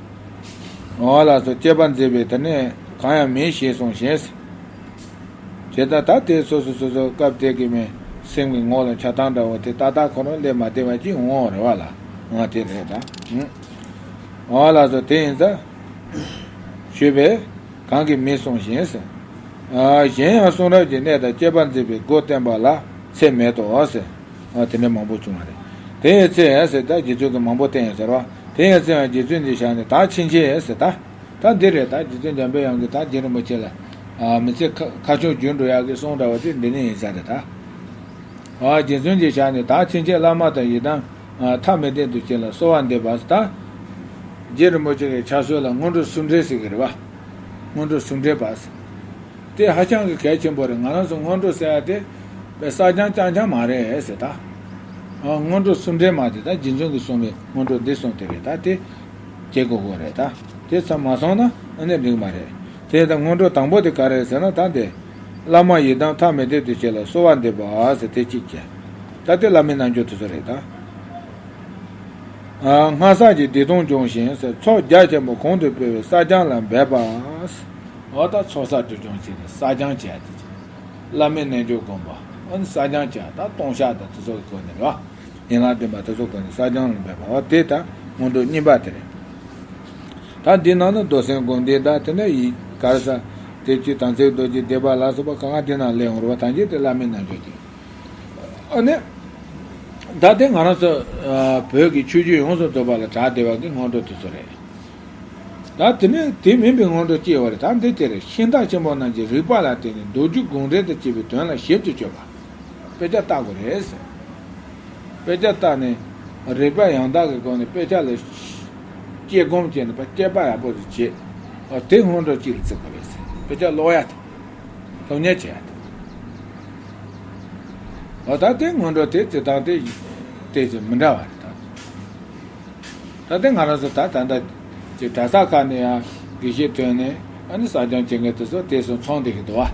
འོ་ལགས་སོ། དཔྱད་པ་མཛད་པས་དེ་ནས་གང་ཡང་མིན་ཞེས་གསུངས་ཤིང་། དེ་ལྟར་ད་དེ་སོ་སོ་སོ་སོ་སྐབས་དེ་གི་མི་སེམས་ཀྱི་ངོ་ལ་ཆགས་སྡང་འདྲ་བོ་དེ་ཏག་ཏག་ཁོ་རང་སླེབས་མ་བསྡད་པ་ཅིག་འོང་བ་རེད་བ་ལ། ང་དེ་རེད་ད། ཨང་། འོ་ལགས་སོ། དེ་ཡིན་ཙང་ཞུས་པས་གང་གིས་མིན་གསུངས་ཤིང་ཟེར། ཨ་གཞན་ཡང་གསུང་རབ་ཀྱི་གནས་དང་དཔྱད་པ་མཛད་པའི་སྒོ་བསྟན་པ་ལ་ཚད་མེད་དོ་ཟེར། ཨ་དེ་འདྲ་མང་པོ་བྱུང་བ་རེད། དེ་ཡི་ཚེ་ཟེར་ད་རྗེ་བཙུན་གྱིས་མང་པོ་བསྟན་ཡོད་ཟེར་བ། དེ་ཡི་ཚེ་ཡང་རྗེ་བཙུན་གྱི་ཞལ་ནས་ད་ཕྱིན་ཆད་ཟེར་ད། ད་འདི་རེད་ད། རྗེ་བཙུན་འཇམ་པའི་དབྱངས་ཀྱིས་ད་རྗེ་རིན་པོ་ཆེ་ལ་ ཨ། མི་ཚེ་ཁ་ཁ་ཕྱོགས་བསྒྱུར་འགྲོ་ཡག་གི་གསུང་འདྲ་བ་དེ་འདི་ནས་ཡིན་ས་རེད་ད། ཨ། རྗེ་བཙུན་གྱི་ཞལ་ནས། ད་ཕྱིན་ཆད་བླ་མ་དང་ཡི་དམ་ཐ་མི་དད་དུ་བྱེད་ལ་གསོལ་བ་འདེབས་པ་ཟེར་ད། རྗེ་རིན་པོ་ཆེ་གི་ཕྱག་སྲོལ་ལ་སྔོན་འགྲོ་གསུམ་འདྲེན་ཟེར་གི་རེད་བ། སྔོན་འགྲོ་གསུམ་འདྲེན་པ་ཟེར། དེ་ཧ་ཅང་གི་གལ་ཆེན་པོ་རེད། ང་རང་ཚོ་སྔོན་འགྲོ་ཟེར་ཡ་དེ་པའི་བསགས་སྦྱང་རྐྱང་རྐྱང་མ་རེད་ཟེར་ད། ཨ། སྔོན་འགྲོ་གསུམ་འདྲེན་མ་དེ་ད་རྗེ་བཙུན་གྱིས་གསུངས་པའི་སྔོན་འགྲོ་འདི་གསུམ་དེ་རེད་ད། དེ་བྱེད་དགོས་དགོས་རེད་ད། དེ་ཚང་མ་སོང་ན་ཨ་ནི་འགྲིག་མ་རེད། དེ་ད་སྔོན་འགྲོ་དང་པོ་དེ་ག་རེ་རེད་ཟེར་ན། ད་དེ་བླ་མ་ཡི་དམ་ཐ་མི་དད་དུ་བྱེད་ལ་གསོལ་བ་འདེབས་པ་ཟེར་དེ་གཅིག་བྱས། ད་དེ་བླ་མའི་རྣལ་འབྱོར་དེ་ཚོ་རེད་ད། ཨ། སྔར་བསགས་ཀྱི་སྡིག་ལྟུང་སྦྱོང་ཞིང་ཟེར། ཚོགས་རྒྱ་ཆེན་པོ་གོང་དུ་སྤེལ་བའི་བསགས་སྦྱང་ལ་འབད་པ། འོ་ད་ཚོགས་བསགས་སྒྲིབ་སྦྱོང་བྱས་ཏེ་བསགས་སྦྱང་བྱས་ཏེ། བླ་མའི་རྣལ་འབྱོར་སྒོམ་པ། ཨ་ནི་བསགས་སྦྱང་བྱས། ད་ལྟུང་བཤགས་དང་དེ་ཚོ་གི་སྒོ་ནས་རེད་བ། ཡན་ལག་བདུན་པ་དེ་ཚོ་གི་སྒོ་ནས་བསགས་སྦྱང་ལ་འབད་པ། འོ་དེ་ད་སྔོན་འགྲོ་གཉིས་པ་དེ་རེད། ད་འདི་ནང་ན་མདོ་སེམས་སྒོམ་བཟླས་དང་དེ་ནས་ཡི་ག་རེ་ཟ། དེ་བཅུ་དམ་ཚིག་རྡོ་རྗེ་བཟླས་པ་ལ་སོགས་པ་གང་ག་དེ་ནང་སླེབས་འོང་རེད་བ། ད་འཇིག་དེ་བླ་མའི་རྣལ་འབྱོར་གྱི། ཨ་ནི། ད་དེ་ང་རང་ཚོ་ཨ་བོད་ཀྱི་ཆོས་བརྒྱུད་ཡོངས་སུ་རྫོགས་པ་ལ་གྲགས་བསྡད་པ་གི་སྔོན་འགྲོ་དེ་ཚོ་རེད། ད་དེ་ནས་དེ་མིན་པའི་སྔོན་འགྲོ་སྐྱེ་བ་རེད། ད་འདི་དེ་རེད། ཤིང་རྟ་ཆེན་པོ་རྣམས་ཀྱི་རིགས་པ་ལ་བརྟེན་ནས་མདོ་རྒྱུད་དགོངས་འགྲེལ་དང་བཅས་པའི་དོན་ལ་ཞིབ་ཏུ་དཔྱོད་པ། དཔེ་ཆ་ལྟ་དགོས་རེད་ཟེར། དཔེ་ཆ་ལྟ་ནས་རིགས་པ་ཡང་དག་གི་སྒོ་ནས་དཔེ་ཆ་ལ་དཔྱད་སྒོམ་བྱས་ནས་དཔྱད་པ་ཡག་པོ་ཞིག་བྱེད། ཨ། དེ་སྔོན་འགྲོ་གཅིག་ལ་བརྩི་དགོས་རེད་ཟེར། དཔེ་ཆ་ཀློག་ཡ་དང་། སློབ་གཉེར་བྱེད་ཡ་དང་། འོ་ད་དེ་སྔོན་འགྲོ་དེ་བརྩི་སྟངས་དེ་དེ་ཚོ་མི་འདྲ་བ་རེད་ད། ད་ལྟ་ང་རང་ཚོ་ད་ད་ལྟ་ཅིག་གྲྭ་ས་ཁག་ནས་ཡང་དགེ་བཤེས་ཐོན་ནས་ཨ་ནི་བསགས་སྦྱང་བྱེད་མཁན་དེ་ཚོ་དེ་ཚོ་ཚང་བསྡད་ཀྱི་འདུག་བ།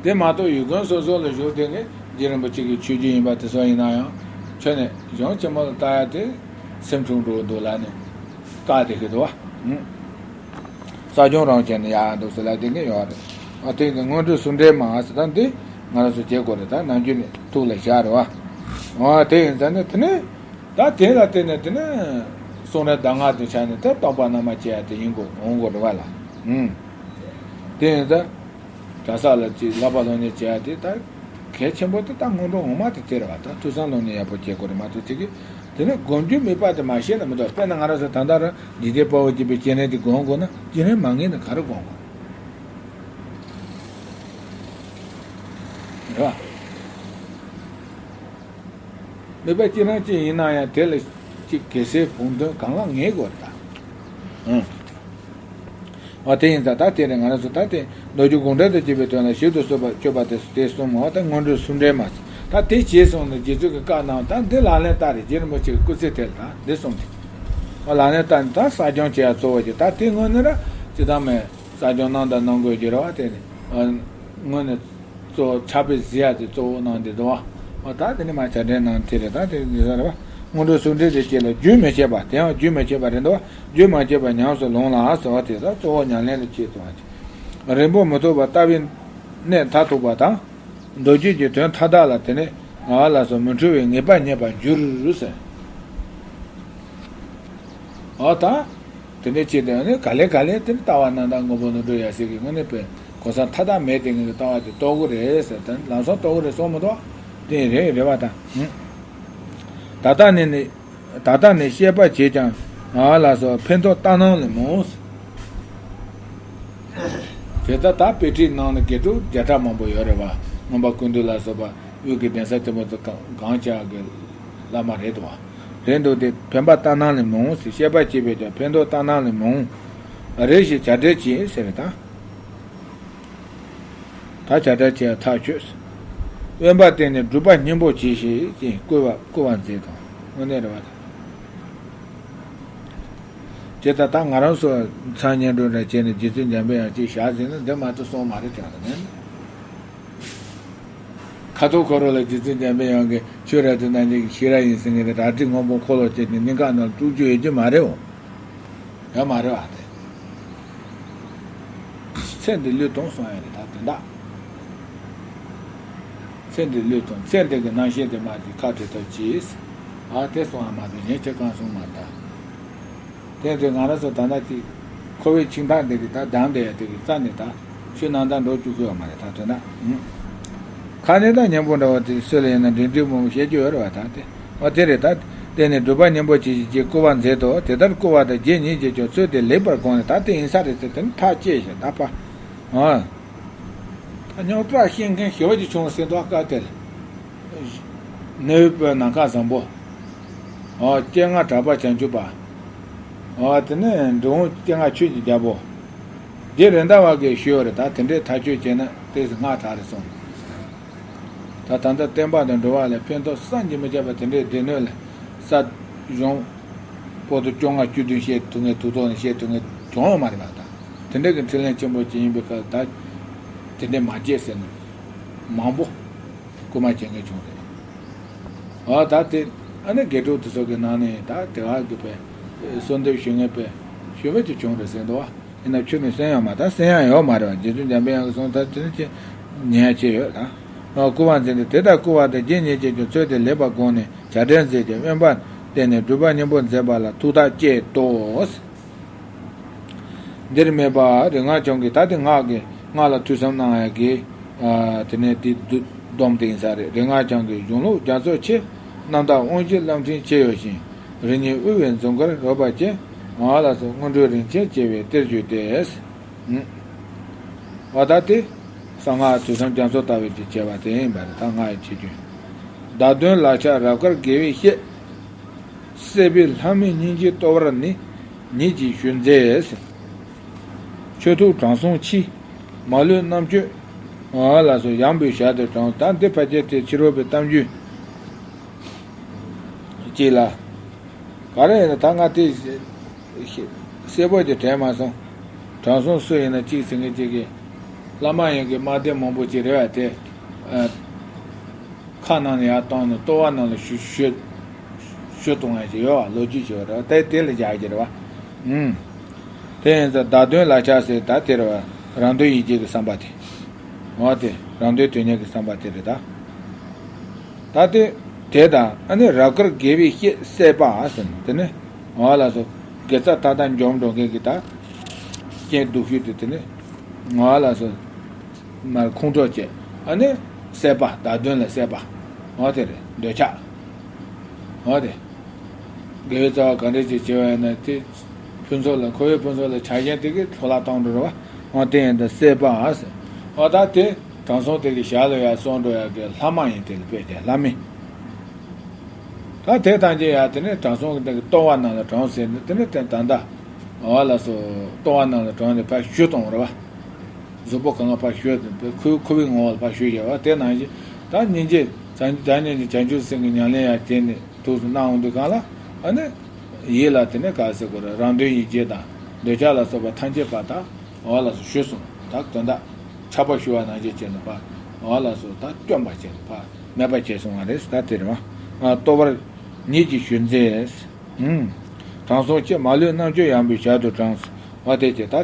དེ་མ་གཏོགས་ཡུལ་དགོན་སོ་སོ་ལ་བཞུགས་བསྡད་མཁན་རྗེ་རིན་པོ་ཆེ་གི་ཆོས་བརྒྱུད་ཡིན་པ་དེ་ཚོ་ཡིན་ན་ཡང་ཁྱོན་ནས་གཞུང་ཆེན་མོ་ལ་ལྟ་ཡ་དེ་སེམས་ཆུང་འགྲོ་འདུག་ལབ་ནས་བཀག་བསྡད་ཀྱི་འདུག་བ། ཨང་། བསགས་སྦྱང་རང་བྱས་ནས་ཡག་འདུག་ཟེར་ལབ་བསྡད་མཁན་ཡོད་རེད། ཨ། དེ་ཡིན་ཙང་སྔོན་འགྲོ་གསུམ་འདྲེན་མ་ཟེར་ད་འདི་ང་རང་ཚོ་བྱེད་དགོས་རེད། ད་ནམ་རྒྱུན་ནས་ཐུགས་ལ་བཞག་རེད་བ། ཨ། དེ་ཡིན་ཙང་ནས་དེ་ནས། ད་དེ་ལ་བརྟེན་ནས་དེ་ནས་གསུང་རབ་གདམས་ངག་དེ་ཆ་ནས་ད་རྟོགས་པ་རྣལ་མ་བྱེད་ཡ་དེ་ཡིན་དགོས་འོང་དགོས་རེད་བ་ལ། ཨུམ། དེ་ཡིན་ད། གྲྭ་ས་ལ་ཅིག་བསླབ་པ་སློབ་གཉེར་བྱེད་ཡ་དེ་ད་གལ་ཆེན་པོ་དེ་ད་སྔོན་འགྲོ་ངོ་མ་དེ་དེ་རེད་བ། ད་ཐོས་བསམ་སློབ་གཉེར་ཡག་པོ་བྱེད་དགོས་རེད་མ་གཏོགས་ཅིག་གིས་དེ་ནས་སྒོམ་རྒྱུ་མེད་པ་དེ་མ་ཤེས་ན་མི་འདུག་དཔེར་ན་ང་རང་ཚོ་ད་ལྟ་ར་འཇིག་རྟེན་དཔའ་བོས་བགྱིས་པའི་སྤྱན་རས་གཟིགས་སྒོམ་དགོས་ན་སྤྱན་རས་མ་ངེས་ན་ག་རེ་སྒོམ་དགོས་རེད་བ། མེད་པ་ཅི་རང་ཅི་ཡིན་ན་ཡང་དེ་ལ་ཅིག་གལ་སྲིད་བུང་དོན་གང་ལ་ངེས་དགོས་རེད་ད། ཨང་། འོ་དེ་ཡིན་ཙང་ད་དེ་རེད། ང་རང་ཚོ་ད་དེ་མདོ་རྒྱུད་དགོངས་འགྲེལ་དང་བཅས་པའི་དོན་ལ་ཞིབ་ཏུ་རྩོད་པ་དཔྱོད་པ་དེ་དེ་གསུམ་མོ་ད་སྔོན་འགྲོའི་གསུམ་འདྲེན་མ་ཟེར། ད་དེ་བྱས་སོང་ནས་རྗེ་བཙུན་གྱིས་བཀའ་གནང་། ད་འདི་ལག་ལེན་བསྟར་རེད། རྗེ་རིན་པོ་ཆེ་གི་སྐུ་ཚེ་དེ་ལ་ད་འདི་གསུངས་ཏེ། འོ་ལག་ལེན་བསྟར་ནས་ད་བསགས་སྦྱང་བྱེད་ཡ་གཙོ་བོ་ཅིག་ད་དེ་སྔོན་ནས་ར་ཅི་ད་མེད། བསགས་སྦྱང་གནང་དང་གནང་དགོས་ཀྱི་རེད་བ། དེ་ནི་ཨ་སྔོན་ནས་གཙོ་བོ་ཕྱག་དཔེ་གཟིགས་ཡ་དེ་གཙོ་བོ་གནང་དེ་འདུག་བ། འོ་ད་དེ་ནི་མ་བྱ་བྲལ་གནང་དེ་རེད། ད་དེ་འདི་ས་རེད་བ། སྔོན་འགྲོ་གསུམ་འདྲེན་དེ་སྐྱེ་ལ་རྒྱུན་མི་འཆད་པ། དེ་ཡང་རྒྱུན་མི་འཆད་པ་རེད་འདུག་བ། རྒྱུན་མ་འཆད་པར་ཉམས་སུ་ལོངས་ལ་ཟེར་བ་དེ་ད་གཙོ་བོ་ཉམས་ལེན་ལ་བྱེད་དུ་བ། རིང་པོ་མི་ཐོགས་པར་ལྟ་བའི་གནད་མཐར་ཐུག་པ་དང་། མདོ་རྒྱུད་ཀྱི་དོན་མཐའ་དག་ལ་དེ་ནས་ང་ལ་སོགས་མི་འཁྲུལ་བའི་ངེས་པ་རྙེད་པར་འགྱུར་ཟེར། འོ་ད། དེ་འདྲའི་ཆེད་དུ་ནི་ག་ལེ་ག་ལེ་དེ་ལྟ་བ་རྣམ་དག་སྔོན་པོ་ནུབ་འགྲོ་ཡ་ཟེར་གི་དངོས་གནས་པའི་གོ་ས་མཐའ་དག་མེད་དེ་ངེས་ཀྱི་ལྟ་བ་དེ་རྟོགས་གི་རེད་ཟེར། དེ་ལམ་སང་རྟོགས་གི་རེད་གསུངས་མི་འདུག་དེ་རེད་རེད་བ་དང་། ད་ལྟ་ནས་ནི་ད་ལྟ་ནས་བཤད་པ་བྱས་ཀྱང་ང་ལ་སོགས་ཕན་ཐོགས་ལྟར་སྣང་ལས་མང་། དེ་ལྟར་ད་དཔེ་ཁྲིད་ནང་ལ་དགེ་ཕྲུག་བརྒྱ་ཕྲག་མང་པོ་ཡོད་རེད་བ། མངོན་པ་ཀུན་བཏུས་ལ་སོགས་པ་དབུས་ཀྱི་གདན་ས་དེ་མོ་དུ་གང་ཅག་གི་བླ་མ་རེད་དོ། རེད་འདུག་སྟེ་ཕན་པ་ལྟར་སྣང་ལས་མང་ཟེར། བཤད་པ་བྱས་པས་ཀྱང་ཕན་ཐོགས་ལྟར་སྣང་ལས་མང་། རེ་ཞིག་བྱ་བྲལ་གྱིས་ཟེར་རེད་ད། ད་བྱ་བྲལ་བྱས་ཐག་ཆོད། དབེན་པ་བསྟེན་ནས་སྒྲུབ་པ་སྙིང་པོ་གྱིས་ཤིག་ཅེས་བསྐུལ་བ་བསྐུལ་བ་མཛད་དོ། དངོས་གནས་རེད་བ་དང་། དེ་ལྟར་ད་ང་རང་ཚོ་མཚན་སྙན་སྒྲོན་འདྲ་བྱས་ནས་རྗེ་བཙུན་འཇམ་པའི་དབྱངས་ཅིག་བཞག་ཟིན་ན་འདི་མ་གཏོགས་སོང་མ་རེད་ཀྱང་ལ་ནས། ཁ་ཐོག་ཁོ་རང་ལ་རྗེ་བཙུན་འཇམ་པའི་དབྱངས་ཀྱིས་ཆོས་རབ་ཏུ་གནང་མཁན་གྱི་ཤེས་རབ་ཡིན་ཟེར་མཁན་དེ་རལ་གྲི་སྔོན་པོ་འཁོར་ལོ་བཅས་ཀྱི་སྙིང་ག་ནང་བཙུགས་རྒྱུ་ཡོད་རྒྱུ་མ་རེད་འོ། ཡོད་མ་རེད་བ་དེ། ཚེ་འདི་བློས་གཏོང་སོང་ཡ་རེད་ད་དོན་དག་ཚེ་འདི་བློས་གཏོང་། ཚེ་འདི་གི་རྣམ་ཤེས་དེ་མ་གི་ཁ་བྲལ་ཐབས་གྱིས། ཨ་དེ་སོང་བ་མ་གཏོགས་གཞན་ཅི་གང་སོང་མ་རེད་ད། དེ་དེ་ང་རང་ཚོ་ད་ལྟ་དེ་ཁོ་བོའི་འཆིང་ཐག་འདི་གི་ད་སྡང་བསྡད་ཡ་དེ་གི་རྩ་ནས་ད་ཆོས་ནང་ད་འགྲོ་བཅུག་གི་ཡོད་མ་རེད་ད་དོན་དག་ཁ་ནས་ད་སྙན་པོ་འདྲ་བ་དེ་སུ་ལ་ཡིན་ན་འདྲེན་འདྲེན་མང་པོ་བཤད་རྒྱུ་ཡོད་རེད་བ་ད་དེ། འོ་དེ་རེད་ད། དེ་ནས་སྒྲུབ་པ་སྙིང་པོ་གྱིས་ཤིག་ཅེས་བསྐུལ་བ་མཛད་དོ། དེ་ལྟར་བསྐུལ་བ་དང་རྗེ་ཉིད་ཀྱིས་ཀྱང་ཚུལ་དེ་ལེགས་པར་དགོངས་ནས་ད་དེ་ཡིན་ས་རེད་ཟེར་དེ་ནི་ཐག་བཅད་ཞེས་ད་པ། འོ། རྙོག་དྲ་བཤད་མཁན་ཞི་བ་འབྱུང་གསུངས་ཟེར་འདུག་སྐབས་དེར། ནུས་པའི་ནམ་མཁའ་བཟང་པོ། ཨོ་སྤྱན་སྔ་གྲགས་པ་བྱང་ཆུབ་པ། ཨོ་དེ་ནས་འབྲི་གུང་སྤྱན་སྔ་ཆོས་ཀྱི་རྒྱལ་པོ། རྗེ་རེད་མདའ་བ་གིས་ཞུས་པ་རེད། ད་དེ་འདྲའི་ཐག་གཅོད་བྱས་ན་དེ་སྔ་དྲགས་རེད་གསུངས། ད་ད་ལྟ་བསྟན་པ་དང་འགྲོ་བ་ལ་ཕན་ཐོགས་བསམ་གྱིས་མི་ཁྱབ་པ་དེ་འདྲའི་སྡེ་སྣོད་ལ་ས་གཞུང་པོ་ཏི་བཅོ་ལྔ་བཅུ་བདུན་བཤད་ཐུབ་མཁན་ཐུབ་ཐོག་ནས་བཤད་ཐུབ་མཁན་བྱུང་ཡོད་མ་རེད་པ། ད་དེ་འདྲ་གི་འཕྲིན་ལས་ཆེན་པོ་ཅིག་ཡིན་པའི་སྐབས་ད་དེ་འདྲ་མ་བྱེད་ཟེར་ནས་མང་པོ་སྐུལ་མ་བྱེད་མཁན་བྱུང་རེད། ཨ་ད་དེ་ཨ་ནི་དགེ་ཕྲུག་དེ་ཚོ་གི་ནང་ནས་ད་དེ་ག་གི་པའི་གསོལ་འདེབས་ཞུ་མཁན་པའི་ཞུ་མཁན་ཅིག་བྱུང་རེད་ཟེར་འདུག་བ། ཡིན་ན་ཁྱོད་ནི་གསན་ཡོད་མ། ད་གསན་ཡག་ཡོད་མ་རེད་བ། རྗེ་བཙུན་འཇམ་དཔལ་དབྱངས་ཀྱིས་གསུངས་ད་དེ་ནི་ཅི་ཉན་ཡག་ཅི་ཡོད་ད། ཨ་སྐུ་བ་མཛད་འདི་དེ་ལྟར་བསྐུལ་བ་དང་རྗེ་ཉིད་ཀྱིས་ཀྱང་ཚུལ་དེ་ལེགས་པར་དགོངས་ནས་བྱ་བྲལ་མཛད་ཅིང་དབེན་པར་བསྟེན་ནས་སྒྲུབ་པ་སྙིང་པོར་མཛད་པ་ལ་ཐུགས་ཐག་བཅད་དོ། འདིར་སྨྲས་པ། རིག་སྔགས་འཆང་གིས་ད་དེ་སྔགས་ཀྱི་སྔགས་ལ་ཐོས་བསམ་གནང་ཡག་གི་ཨ་དེ་ནས་དེ་བསྡོམས་དེ་ཡིན་ས་རེད། རིག་སྔགས་འཆང་གི་གཞུང་ལུགས་རྒྱ་མཚོ་ཆེ། རྣམ་དག་དབང་བཞིའི་བླ་ཕྲིན་ཆེ་ཡོད་ཅིང་། རིགས་ལྔའི་དབུས་པའི་འཛུམ་དཀར་རོལ་པ་ཅན། ང་ལ་སོགས་སྔོན་འགྲོའི་རིན་ཆེན་ཆེ་བའི་གཏེར་བརྗོད་དེ། ཨ་ད་དེ་གསང་སྔགས་ཐོས་བསམ་རྒྱ་མཚོ་ལྟ་བུའི་དེ་བྱས་པ་དེ་ཡིན་པ་རེད། ད་སྔགས་ཀྱི་ཆེ་རྒྱུན། བརྡ་དོན་ལག་ཆ་རབ་དཀར་དགེ་བའི་བཤེས། སྲེད་པའི་ལྷ་མིན་སྙིང་རྗེའི་ལྟོ་བར་ནི། ཉིད་ཀྱིས་ཞུ་མཛད། ཆོས་ཐུགས་དྲང་སྲོང་མཆི། མ་ལུས་རྣམ་དཔྱོད། ཨ་ལ་སོགས་ཡངས་པའི་ཞལ་དུ་དྲངས། ད་འདི་ཕལ་ཆེར་དེ་ཕྱི་རོལ་པའི་གཏམ་རྒྱུད་ཅིག་ལ། ག་རེ་ཡིན་ན་ད་ང་དེ་གསལ་པོ་ཅིག་དྲན་མ་སོང་། དྲང་སྲོང་སུ་ཡིན་ན་གཅིག་ཟེར་མཁན་གཅིག་གིས་བླ་མ་ཡིན་གྱི་དམག་སྡེ་མང་པོ་ཅིག་རེད་བ་དེ། ཨ། ཁ་ནང་ལ་ཡར་བཏང་ནས་ལྟོ་བ་ནང་ལ་ཞུ་ཞུ་ཞུ་གཏོང་ཡ་ཅིག་ཡོད་བ། ལོ་རྒྱུས་ཅིག་ཡོད་རེད་བ། དེ་དེ་ལ་བཞག་གི་རེད་བ། ཨུམ། དེ་ཡིན་ཙང་བརྡ་དོན་ལག་ཆ་ཟེར་ད་དེ་རེད་བ། རང་དོན་ཡིད་བྱེད་ཀྱི་བསམ་པ་དེ། འོ་དེ་རང་དོན་དོན་གཉེར་གྱི་བསམ་པ་དེ་རེད་ད། ད་དེ་དེ་དང་ཨ་ནི་རབ་དཀར་དགེ་བའི་བཤེས་སྲེད་པ་ཟེར་ནས་དེ་ནི་འོ་ལགས་སོ། དགེ་རྩ་མཐའ་དག་འཇོམས་འགྲོ་མཁན་གྱི་ད་རྐྱེན་སྡུག་ཤོས་དེ་དེ་ནི་འོ་ལགས་སོ། མར་ཁོང་ཁྲོ་བཅས། ཨ་ནི་སྲེད་པ། བརྡ་དོན་ལ་སྲེད་པ། འོ་དེ་རེད། འདོད་ཆགས། འོ་དེ། དགེ་བའི་རྩ་བ་ག་འདྲ་ཅིག་བྱས་པ་ཡིན་ན་དེ། ཕུན་ཚོགས་ལ་འཁོར་བའི་ཕུན་ཚོགས་ལ་ཆགས་ཞེན་དེ་གིས་འཕྲོ་བརླག་བཏང་འགྲོ་རེད་བ། འོ་དེ་ཡིན་ད་སྲེད་པ་ཟེར། འོ་ད་དེ་དྲང་སྲོང་དེ་གི་ཞལ་ལ་ཡར་སོང་འགྲོ་ཡག་གི་ལྷ་མ་ཡིན་དེ་ལ་དཔེ་དེ་ལྷ་མིན། ད་དེ་ཐམས་ཅད་ཡར་དེ་ནས་དྲང་སྲོང་གི་དེ་གི་ལྟོ་བ་ནང་ལ་དྲངས་ཟེར་ནས་དེ་ནས་དེ་ད་ལྟ་འོ་ལགས་སོ། ལྟོ་བ་ནང་ལ་དྲངས་ནས་ཕར་ཞུ་གཏོང་རེད་བ། གཟུགས་པོ་གང་ག་ཕར་ཞུ་ཁོ་ཁོ་བའི་ངོ་བོ་ལ་ཕར་ཞུ་བྱས་པ་དེ་ནང་བཞིན་ད་སྙིང་རྗེ་བྱང་བྱང་སྙིང་རྗེ་བྱང་ཆུབ་སེམས་ཀྱི་ཉམས་ལེན་ཡང་བྱས་ནས་ཐུགས་སུ་གནང་འོང་དུས་གང་ལ་ཨ་ནི་ཡིད་ལ་དེ་ནས་ག་ཟེར་དགོས་རེད། རང་དོན་ཡིད་བྱེད་དང་འདོད་ཆགས་ལ་སོགས་པ་ཐམས་ཅད་པ་དག་འོ་ལགས་སོ་ཞུ་སོང་། ད་དོན་དག་ཆགས་པ་ཞུ་བ་ནང་བཞིན་བྱས་ནས་པ་འོ་ལགས་སོ། ད་བཅོམ་པ་བྱས་ནས་པ་མེད་པ་བྱས་སོང་བ་རེད། ད་དེ་རེད་མ། ལྟོ་བར་ཉིད་ཀྱིས་ཞུ་མཛད། ཨུམ། དྲང་སྲོང་མཆི། མ་ལུས་རྣམ་དཔྱོད་ཡངས་པའི་ཞལ་དུ་དྲངས། འོ་དེ་བྱས་ད།